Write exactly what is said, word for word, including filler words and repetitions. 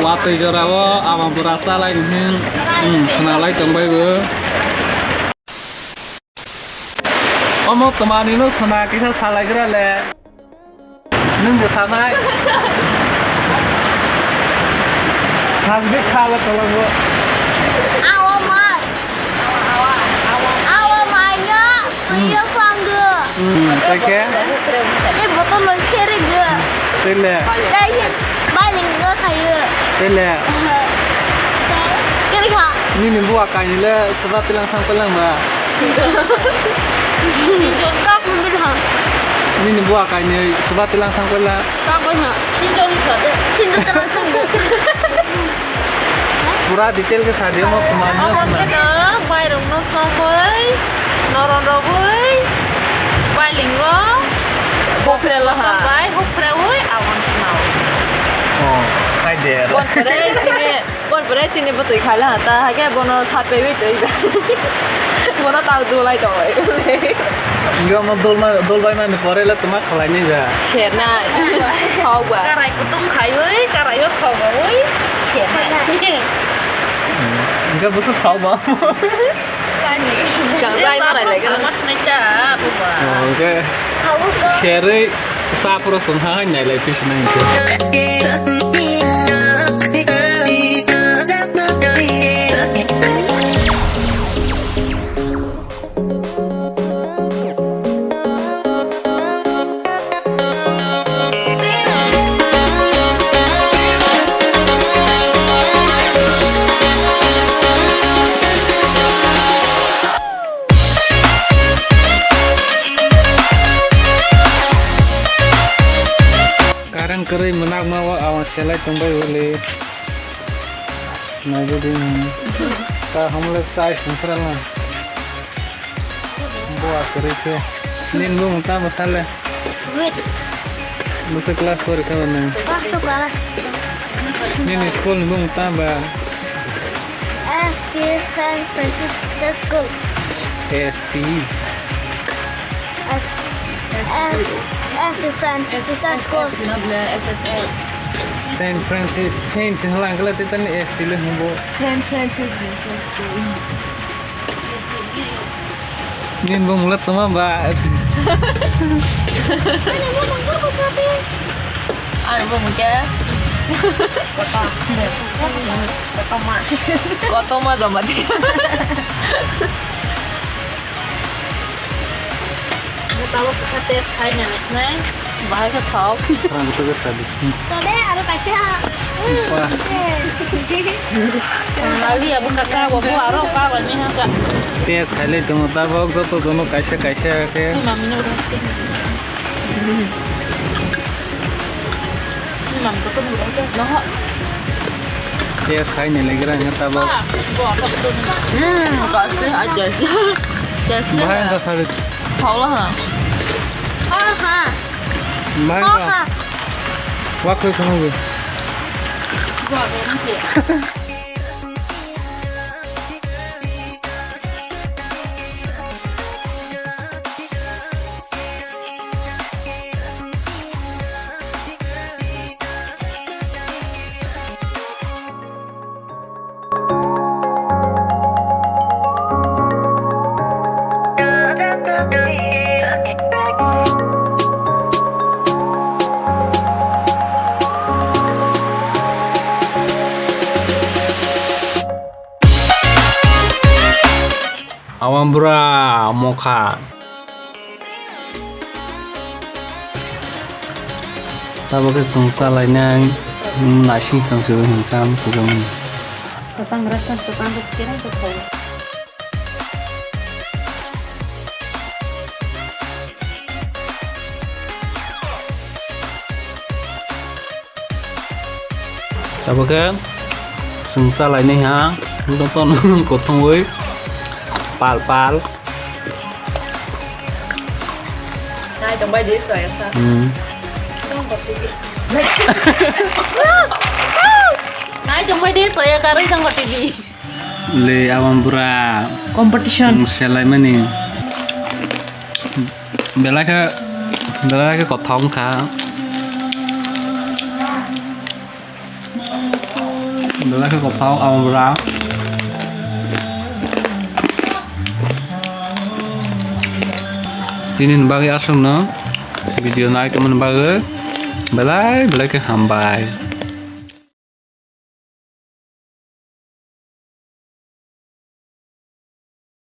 Watwi jorao ama bwrasa lai hin, hmm, swnalai tongbai bo. Omo twmani no sona kisa salaigra le. Nwng de sanai. Hasbe khala tolongo. Awo mai. Awo mai no. Iyo panggo. Hmm, tei khe? Tei botol loi khere go. Tei le? Tei khe bailing go khayo. Tei le? Kere kha. Nini bua kainwi le soba tilang thang palang ba? Kok mungkin ha. Nini bua kainwi soba tilang thang palang? Kok mungkin ha. Sinjoni sade. Sinjoni tilang thang. Pura detail khe sa di, omo kwmani no. Omo kheno bairokno chongwi, noron rogwi, bailingo. Hopre laha. Bai hopre ui, aboni swnao. Oh, hai de. Bon pore sini, bon pore sini bwtwi khala ta, hake bono sapewi twi. Bono tau dulai tongwi. Inga mo dol ma, dol bai mani pore le tuma khalai ni ba. Sernai. Khok ba. Karai kutung khaiwi, karai o khok ui. Sernai. Inga busu khok ba. Kang bai ma lai lai. Sama sinai ta, buba. Oh, okay. Kherwi sa pura sung ha nai lai pis nai. Karang kwrwi mwnakma o awan selai tongbai hwnwi. Naidi din. Ta hamle chai sungsra na. Bo akwrwi khe. Nin bumung tamo sale? Wait. Busa class four ka ba nang? First class. Nini school ni bumung tamo ba? S T Saint Francis School. S T. S, S, S T Francis School. Saint Francis, Saint sini lang kala tetan S T le humbo. Saint Francis School. Nin bo mulat tama ba. Ano bo mungke. Kotoma. Kotoma. Kotoma jomati. Tabo kha test khai na nai. Bahai khe thok. Rang to ke sadi. Tobe aro kaisa. Wah. Lagi abo kaka bo aro ka ba ni ha ka. Test khai le tong tabok joto jono kaisa kaisa khe. Mami no. Mami ko to. Noho. Test khai ni legra nga tabok. Hmm, kasi aja. Test. Bahai ka sadi. Thok la ha. Thok ha. Mai ba. Wa khoi khano be. Awang bura mokha. Tabok khe chwng chalainai, hmm, naising tong se hinkha, hmm, swkang. Kwchang restaurant kwchang restaurant kwchang. Tabok khe chwng chalainai ha, jotono kothongwi pal pal. Tongbai de soya sa. Hmm. Nai tongbai de soya karwi jang T V. Le abang bura. Competition. Hmm, selai mani. Belai khe, belai khe kothok wngkha. Belai khe kothok abang bura. Tini ni bagwi aswkno video nai tongmani bagwi belai belai khe hambai.